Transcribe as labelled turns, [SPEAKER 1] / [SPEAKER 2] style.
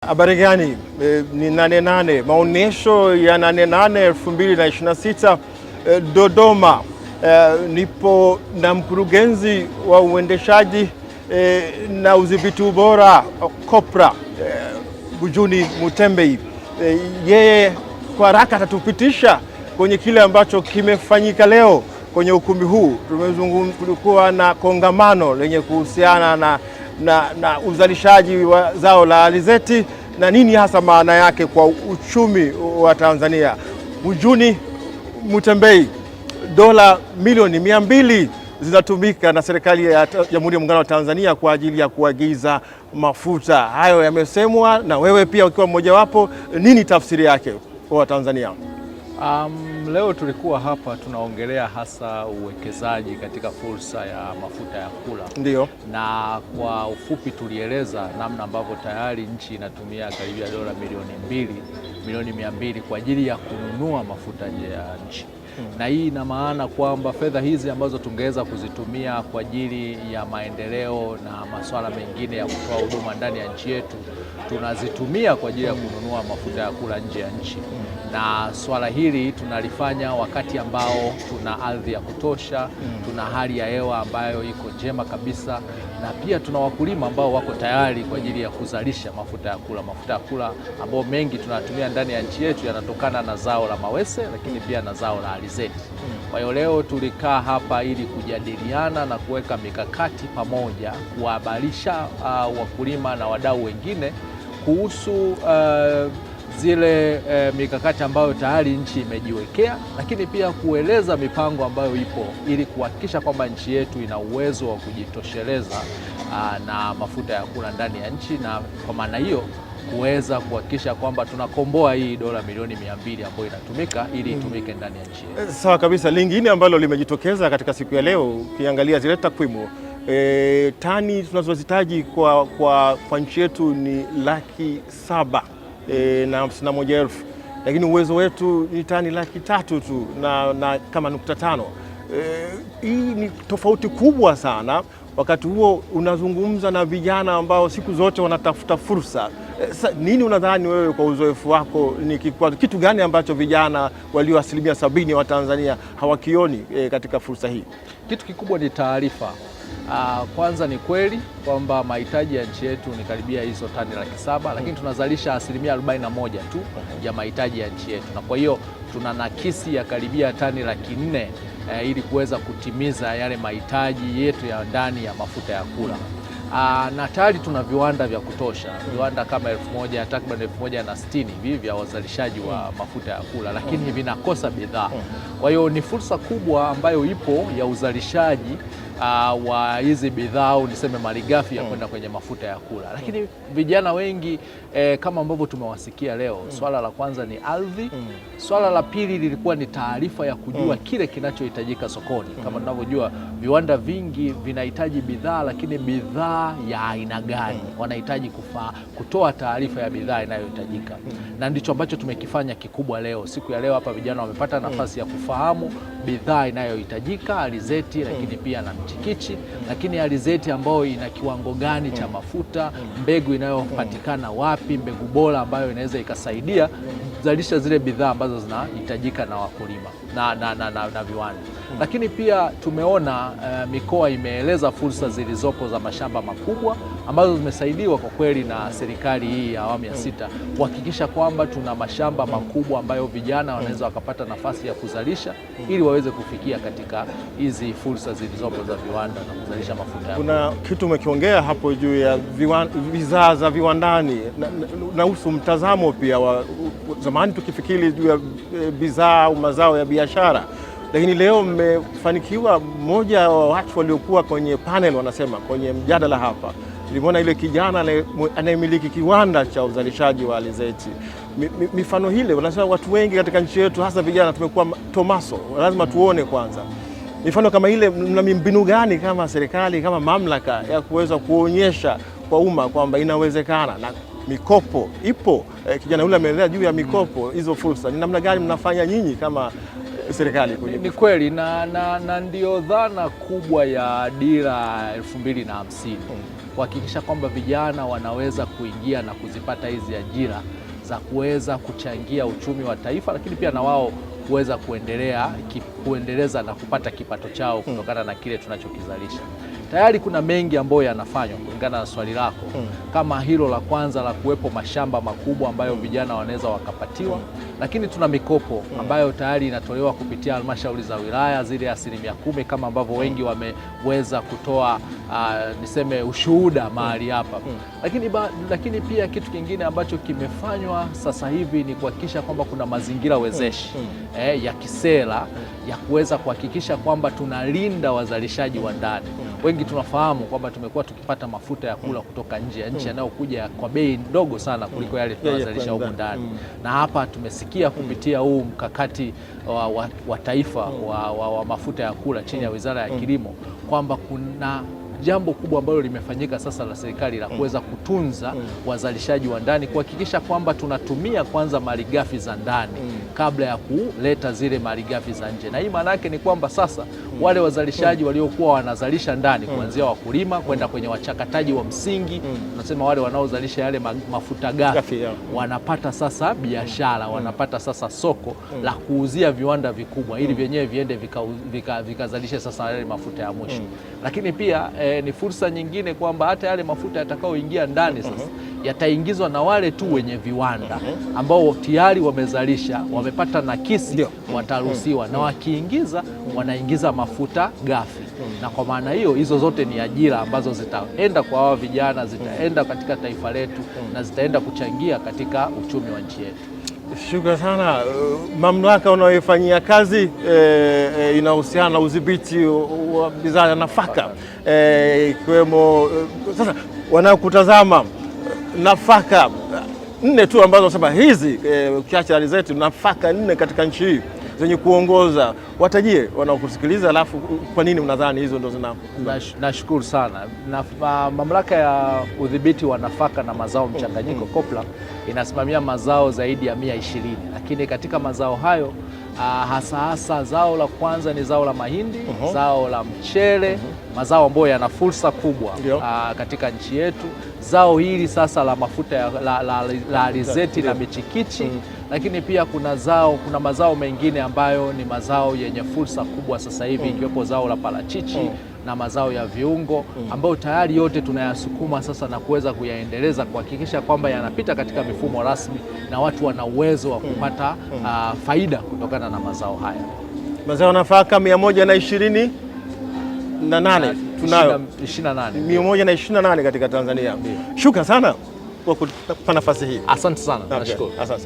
[SPEAKER 1] Habari gani? Ni Nane Nane, maonyesho ya Nane Nane 2026 Dodoma. Nipo na mkurugenzi wa uendeshaji na udhibiti ubora COPRA, Mujuni Mutembei. Yeye kwa haraka atatupitisha kwenye kile ambacho kimefanyika leo kwenye ukumbi huu. Kulikuwa na kongamano lenye kuhusiana na uzalishaji wa zao la alizeti na nini hasa maana yake kwa uchumi wa Tanzania. Mujuni Mutembei, dola milioni 200 zinatumika na serikali ya Jamhuri ya Muungano wa Tanzania kwa ajili ya kuagiza mafuta. Hayo yamesemwa na wewe pia ukiwa mmojawapo, nini tafsiri yake kwa Watanzania?
[SPEAKER 2] Leo tulikuwa hapa tunaongelea hasa uwekezaji katika fursa ya mafuta ya kula.
[SPEAKER 1] Ndiyo.
[SPEAKER 2] Na kwa ufupi tulieleza namna ambavyo tayari nchi inatumia karibia dola milioni 200 kwa ajili ya kununua mafuta nje ya nchi. Na hii ina maana kwamba fedha hizi ambazo tungeweza kuzitumia kwa ajili ya maendeleo na masuala mengine ya kutoa huduma ndani ya nchi yetu tunazitumia kwa ajili ya kununua mafuta ya kula nje ya nchi. Na swala hili tunalifanya wakati ambao tuna ardhi ya kutosha, tuna hali ya hewa ambayo iko njema kabisa, na pia tuna wakulima ambao wako tayari kwa ajili ya kuzalisha mafuta ya kula. Mafuta ya kula ambao mengi tunatumia ndani ya nchi yetu yanatokana na zao la mawese, lakini pia na zao la alizeti. Kwa hiyo leo tulikaa hapa ili kujadiliana na kuweka mikakati pamoja, kuwahabarisha wakulima na wadau wengine kuhusu zile mikakati ambayo tayari nchi imejiwekea, lakini pia kueleza mipango ambayo ipo ili kuhakikisha kwamba nchi yetu ina uwezo wa kujitosheleza na mafuta ya kula ndani ya nchi, na kwa maana hiyo kuweza kuhakikisha kwamba tunakomboa hii dola milioni 200 ambayo inatumika ili itumike ndani ya nchi yetu.
[SPEAKER 1] Sawa kabisa. Lingine ambalo limejitokeza katika siku ya leo, ukiangalia zile takwimu tani tunazozihitaji kwa nchi yetu ni 700,000 na 51,000, lakini uwezo wetu ni tani 300,000 tu na kama 0.5. Hii ni tofauti kubwa sana. Wakati huo unazungumza na vijana ambao siku zote wanatafuta fursa. Nini unadhani wewe kwa uzoefu wako ni kikwazo kitu gani ambacho vijana walio 70% wa Tanzania hawakioni katika fursa hii?
[SPEAKER 2] Kitu kikubwa ni taarifa. Kwanza ni kweli kwamba mahitaji ya nchi yetu ni karibia hizo tani 700,000, lakini tunazalisha 41% tu ya mahitaji ya nchi yetu, na kwa hiyo tuna nakisi ya karibia tani 400,000 ili kuweza kutimiza yale mahitaji yetu ya ndani ya mafuta ya kula. Na tayari tuna viwanda vya kutosha, viwanda kama 1000 takriban 1060 hivi vya wazalishaji wa mafuta ya kula, lakini vinakosa bidhaa. Kwa hiyo ni fursa kubwa ambayo ipo ya uzalishaji wa hizi bidhaa au niseme malighafi ya kwenda kwenye mafuta ya kula. Lakini vijana wengi kama ambavyo tumewasikia leo, swala la kwanza ni ardhi, swala la pili lilikuwa ni taarifa ya kujua kile kinachohitajika sokoni. Kama tunavyojua viwanda vingi vinahitaji bidhaa, lakini bidhaa ya aina gani? Wanahitaji kutoa taarifa ya bidhaa inayohitajika, na ndicho ambacho tumekifanya kikubwa leo. Siku ya leo hapa vijana wamepata nafasi ya kufahamu bidhaa inayohitajika, alizeti, lakini pia na mchikichi, lakini alizeti ambayo ina kiwango gani cha mafuta, mbegu inayopatikana wapi, mbegu bora ambayo inaweza ikasaidia kuzalisha zile bidhaa ambazo zinahitajika na wakulima na viwanda. Lakini pia tumeona mikoa imeeleza fursa zilizopo za mashamba makubwa ambazo zimesaidiwa kwa kweli na serikali hii ya awamu ya 6 kuhakikisha kwamba tuna mashamba makubwa ambayo vijana wanaweza wakapata nafasi ya kuzalisha ili waweze kufikia katika hizi fursa zilizopo za viwanda na kuzalisha mafuta.
[SPEAKER 1] Kuna kitu umekiongea hapo juu ya bidhaa za viwandani nahusu mtazamo pia wa zamani tukifikiri juu ya bidhaa au mazao ya biashara, lakini leo mmefanikiwa. Mmoja wa watu waliokuwa kwenye panel wanasema kwenye mjadala hapa, nilimwona ile kijana anayemiliki kiwanda cha uzalishaji wa alizeti. Mifano hile wanasema watu wengi katika nchi yetu hasa vijana tumekuwa tomaso, lazima tuone kwanza mifano kama ile. Mna mbinu gani kama serikali kama mamlaka ya kuweza kuonyesha kwa umma kwamba inawezekana na mikopo ipo? Kijana yule ameelezea juu ya mikopo, hizo fursa ni namna gani mnafanya nyinyi kama serikali?
[SPEAKER 2] Ni kweli na ndio dhana kubwa ya dira 2050 kuhakikisha kwamba vijana wanaweza kuingia na kuzipata hizi ajira za kuweza kuchangia uchumi wa taifa, lakini pia na wao kuweza kuendeleza na kupata kipato chao kutokana na kile tunachokizalisha. Tayari kuna mengi ambayo yanafanywa kulingana na swali lako, kama hilo la kwanza la kuwepo mashamba makubwa ambayo vijana wanaweza wakapatiwa, lakini tuna mikopo ambayo tayari inatolewa kupitia halmashauri za wilaya zile 10% kama ambavyo wengi wameweza kutoa niseme ushuhuda mahali hapa. Lakini pia kitu kingine ambacho kimefanywa sasa hivi ni kuhakikisha kwamba kuna mazingira wezeshi ya kisera ya kuweza kuhakikisha kwamba tunalinda wazalishaji wa ndani. Wengi tunafahamu kwamba tumekuwa tukipata mafuta ya kula kutoka nje ya nchi yanayokuja kwa bei ndogo sana kuliko yale tunayozalisha humu ndani, na hapa tumesikia kupitia huu mkakati wa taifa wa mafuta ya kula chini ya Wizara ya Kilimo kwamba kuna jambo kubwa ambalo limefanyika sasa la serikali la kuweza kutunza wazalishaji wa ndani, kuhakikisha kwamba tunatumia kwanza malighafi za ndani kabla ya kuleta zile malighafi za nje. Na hii maana yake ni kwamba sasa wale wazalishaji waliokuwa wanazalisha ndani, kuanzia wakulima kwenda kwenye wachakataji wa msingi, tunasema wale wanaozalisha yale mafuta ghafi, wanapata sasa biashara, wanapata sasa soko la kuuzia viwanda vikubwa ili vyenyewe viende vikazalishe sasa yale mafuta ya mwisho. Lakini pia ni fursa nyingine kwamba hata yale mafuta yatakayoingia ndani sasa yataingizwa na wale tu wenye viwanda ambao tayari wamezalisha, wamepata nakisi, wataruhusiwa, na wakiingiza wanaingiza mafuta ghafi. Na kwa maana hiyo, hizo zote ni ajira ambazo zitaenda kwa hawa vijana, zitaenda katika taifa letu na zitaenda kuchangia katika uchumi wa nchi yetu.
[SPEAKER 1] Shukrani sana. Mamlaka unayoifanyia kazi inahusiana na udhibiti wa bidhaa ya nafaka ikiwemo sasa wanaokutazama nafaka nne tu ambazo nasema hizi ukiacha alizeti, nafaka nne katika nchi hii zenye kuongoza, watajie wanaokusikiliza, alafu kwa nini unadhani hizo ndo zina?
[SPEAKER 2] Nashukuru sana. Mamlaka ya udhibiti wa nafaka na mazao mchanganyiko COPRA inasimamia mazao zaidi ya 120, lakini katika mazao hayo hasa hasa zao la kwanza ni zao la mahindi, zao la mchele, mazao ambayo yana fursa kubwa katika nchi yetu. Zao hili sasa la mafuta ya, la alizeti na michikichi, lakini pia kuna mazao mengine ambayo ni mazao yenye fursa kubwa sasa hivi ikiwepo zao la parachichi na mazao ya viungo ambayo tayari yote tunayasukuma sasa na kuweza kuyaendeleza kuhakikisha kwamba yanapita katika mifumo rasmi na watu wana uwezo wa kupata faida kutokana na mazao haya.
[SPEAKER 1] Mazao nafaka 128 tunayo 128 katika Tanzania. Shukrani sana kwa kutupa nafasi hii.
[SPEAKER 2] Asante sana, nashukuru.
[SPEAKER 1] Asante.